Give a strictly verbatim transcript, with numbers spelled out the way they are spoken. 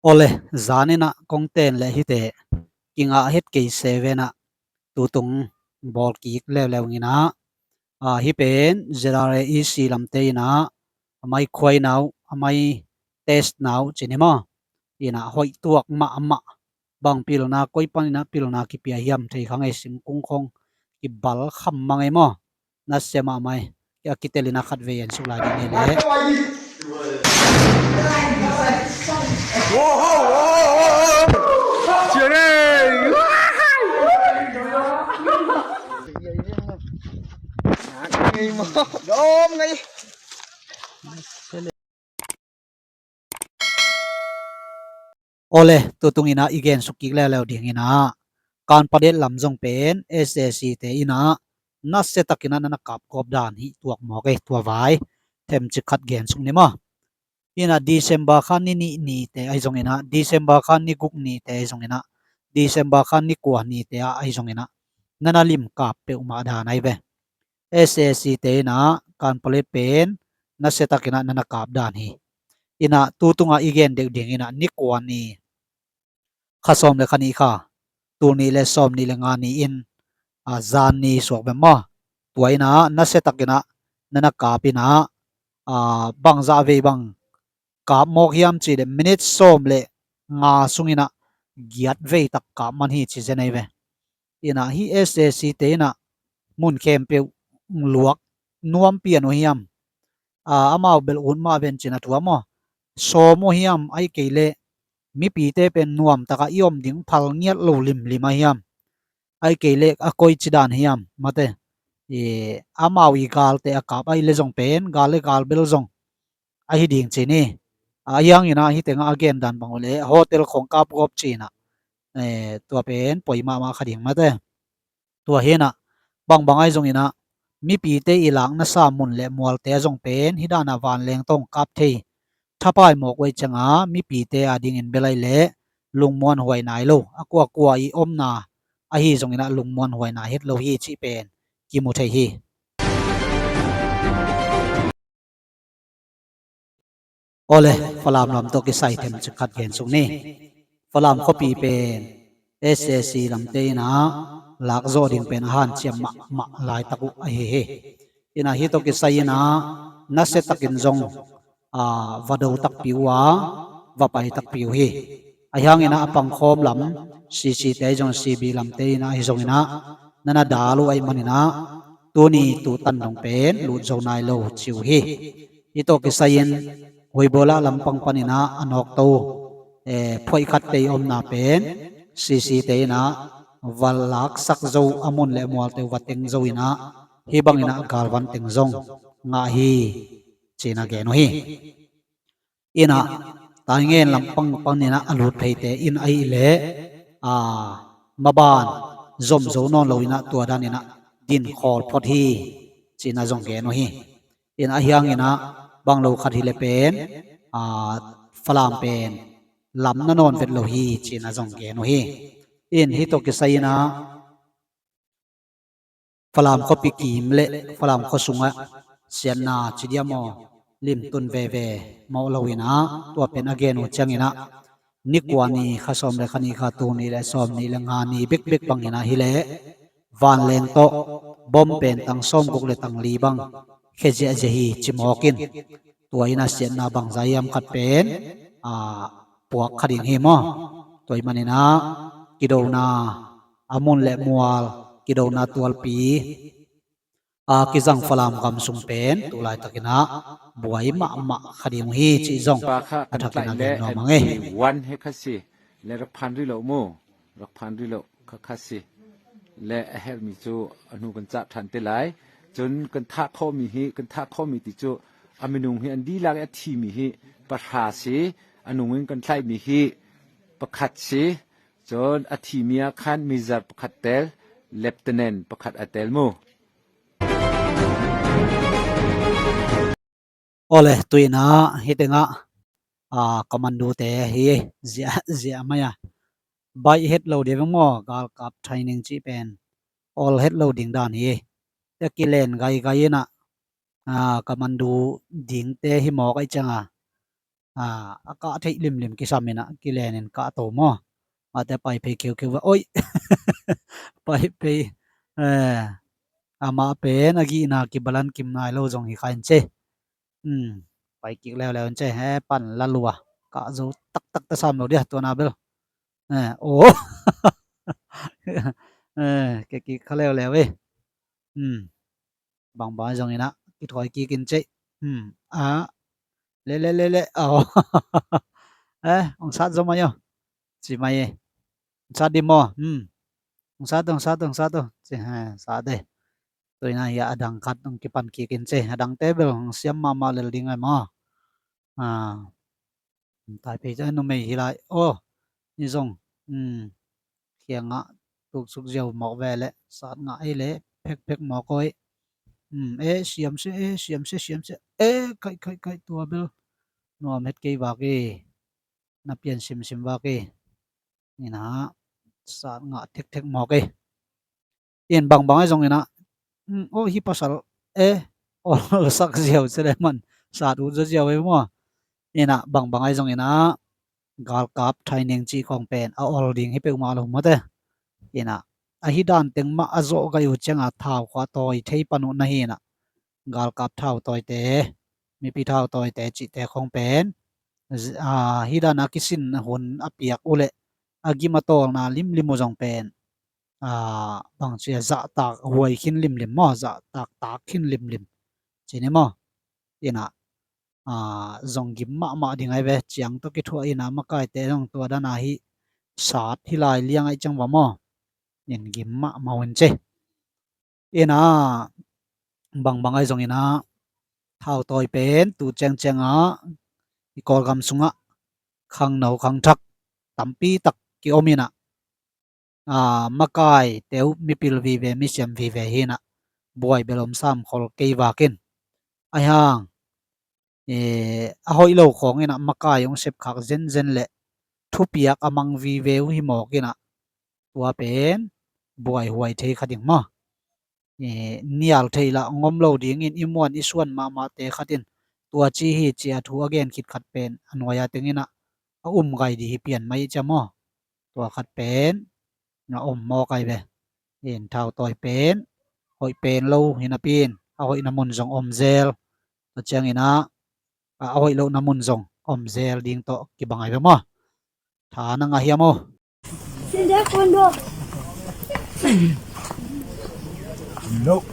Awle, zaninah kong ten leh hite kingah het kei sevenah tutung bawl kik leuleu inah, a, hih pen Z R A E C lamte inah a mai khuaina uh, a mai testna uh cin hi maw? Inah hoih tuak mahmah, bang pilna, koi paninah pilna kipia hiam thei kha ngei, singkung khong kibal kham mah ngei maw? Nasia mahmah hi. A kitelinah khat vei en suk lai ding hi leh. Awle, tutung inah i gensuk kik leuleu ding inah, Kanpalet lam zong pen S A C te inah nasia takinah na na kapgawp dan hih tuak mawk ei, tua vai themcik khat gensuk ni maw? Inah December kha ni nih nite ahi zong inah, December kha ni guk nite ahi zong inah, December kha ni kua nite ah ahi zong inah na na lim kap peuhmah dan ahi ve. S A C te inah Kanpalet pen nasia takinah na na kap dan hi. Inah tutungah i gen deuh ding inah ni kua ni, kha sawm le kha nih kha, tul nih le sawm nih le nga ni in, a, zan ni suak bem maw? Tua inah nasia takinah na na kap inah, a, bangzah vei bang kap mawk hiam cih leh minit sawm le nga sunginah giat vei tak kap man hi ci zen ahi ve. Inah hih S A C te inah mun khempeuh luak nuam pian uh hiam? A, amau bel ut mah ven cin a thu a maw? Sawm uh hiam, ahi kei leh mipite pen nuamtakah i om ding phal ngiat lo limlim a hiam? Ahi kei leh a koi ci dan hiam? Mate, i, amau i galte a kap ahi leh zong pen gal le gal bel zong ahi ding ci ni. A, ahi hangin ah hih tengah a gen dan bang uh leh hotel khong kapgawp ci inah, eh, tua pen poi mahmah kha ding mate. Tua hi inah bangbang ahi zong inah mipite i lakna sa mun le mualte a zong pen hih danah vanleng tawh kap thei thapai mawk uh ahi ciangah mipite a dingin bel ahi leh lungmuanhuai nai lo, a kuakua i omna ahi zong inah lungmuanhuai nai het lo hi cih pen kimu thei hi. Awle, Falam lam tawh kisai themcik khat gensuk ni. Falam khuapi pen S A C lamte inah lakzawh ding pen a hanciam mahmah laitak uh ahi hi. Inah hih tawh kisai inah nasia takin zong, a, va do takpi uh a, va pai takpi uh hi. Ahi hangin ah a pangkhawm lam C C te ahi zong, C B lamte inah ahi zong inah na na dal uh ahih manin ah tuni tutan dong pen lut zo nai lo ci uh hi. Hih tawh kisai-in Huibualah lampang panin ah a nawkto, eh, phuaih khatte i omna pen C C te inah va laksak zo, a mun le mualte uh va teng zo inah hih bangin ah galvan teng zong ngah hi, ci-in ah gen uh hi. Inah Taingen lampang panin ah a lut pheite in ahih leh, a, maban zom zo nawn lo inah tua dan inah din khawl phot hi, ci-in ah zong gen uh hi. Inah ahi hangin ah bang lo khat hi leh pen, a, Falam pen lam na nawn vet lo hi, ci-in ah zong gen uh hi. In hih tawh kisai inah Falam khuapi kim le Falam khua sungah siatna ci diam aw, limtun veve mawh lo inah tua pen a gen uh ciangin ah ni kua ni, kha sawm le kha nih kha, tul nih le sawm nih le nga ni bekbek bangin ah hi leh vanleng tawh bom pen tang sawmguk le tang li bang khia ziahziah hi ci mawk in, tua inah siatna bangzah hiam khat pen, a, puak kha ding hi maw? Tua ahih manin ah kidona, a mun le mual kidona tualpi a kizang Falam gam sung pen tu laitakin ah buai mahmah kha ding uh hi cih zong a thakin ah gen nuam ing ei. Wan he kha si le rak phan rih loh mu, rak phan rih loh kha kha si le a herh mi cu a hnu kan cah ṭhan te lai. Cun kan thah khawh mi hi, kan thah khawh mi ti cu a minung hi an dihlak i a thi mi hi pahra si, a nungin kan tlaih mi hi pakhat si. Cun a thimi ah khan Major pakhat tel, Lieutenant pakhat a tel mu. Awle, tu inah hih tengah, a, commando te hi ziah, ziah mai a. Baih het lo ding veng maw, galkap training cih pen awl het lo ding dan hi. Te kilen gaigai inah, a, commando dingte hi mawk ahih ciangah A, a kah theih limlim kisam in ah, kilen in kah to maw. Mate pai phei kheukheu va. Oi. Pai phei. Eh, amah pen a gihna kibalan kim nai lo zong hi kha in ci. Hmm. Pai kik leuleu in ci. He pan la lua. Kah zo taktak ta sam lo dia tua na bel. Eh, oh. Eh, ke kik kha leuleu eh. Hmm. Bangbang zong in ah kithawi kik in ci. Hmm. A. Le le le le. Oh. Eh, ong sat zo mai oh. Ci mai eh. Ong sat di maw. Hmm. Ong sat, ong sat, ong sat oh. Ci, eh, sat eh. Tua in ah hi a, a dang khat ong kipan kik in ci. A dangte bel ong siam mahmah lel ding ai maw. A. Taiphei ca numei hi lai. Oh, ni zong. Hmm. Khiangah tuksuk ziau mawk ve leh, sat ngah ei leh, phekphek mawk oi. Hmm, eh, siam se, eh, siam se, siam se. Eh, kaih, kaih, kaih, tua bel. Nuam het kei vak i. Na pian simsim vak i. Ina, sat ngah thekthek mawk i. In bangbang ai zong ina, hmm, oh, hi pasal, eh, ol sak ziau se le man, sat ut zaw ziau e maw. Ina, bangbang ai zong ina, galkap training cih khong pen a ol ding hi peuhmah lo mawte. Ina, a hi dan teng mah a zawh gai uh cianga thau khua tawi thei pan uh na hi ina, galkap thau tawite, mipi thau tawite cihte khong pen, z-, a, hi dan a kisin hun a piak uh leh a gim a tawlna limlim uh zong pen, a, bangci a zahtak huai khin limlim maw, zahtak tak khin limlim. Cini maw, ina, a, zong gim mahmah ding ai ve, ciang tawh kithuah ina makaite zong tua dan a hi sat hi lai liang ai ciang va maw. In gim mahmah un ci. Ina, bangbang ai zong ina, thau tawi pen tu ciangciang a i Kawlgam sungah khangno khangthak tampi tak kiom ina, a, makai teu mipil vive, misiam vive hi ina, buai bel om sam khol kei vak in. Ai hang, e, a hoih lo khawng ina makai hong sepkhak zenzen leh thupiak a mang vive uh hi mawk ina, tua pen buai huai thei kha ding maw. E, nial thei lah ngom lo dingin i muan i suan mahmahte khat in tua ci hi ci a thu a gen khit khat pen a nuai a teng ina a um gai di hi pian mai i cia maw. Tua khat pen na om mawk ai ve. In thau tawi pen hoih pen lo hi napi in a hoihna mun zong om zel. Tua ciang ina a, a hoih lohna mun zong om zel ding tawh kibang ai ve maw. Tha na ngah hiam aw? No.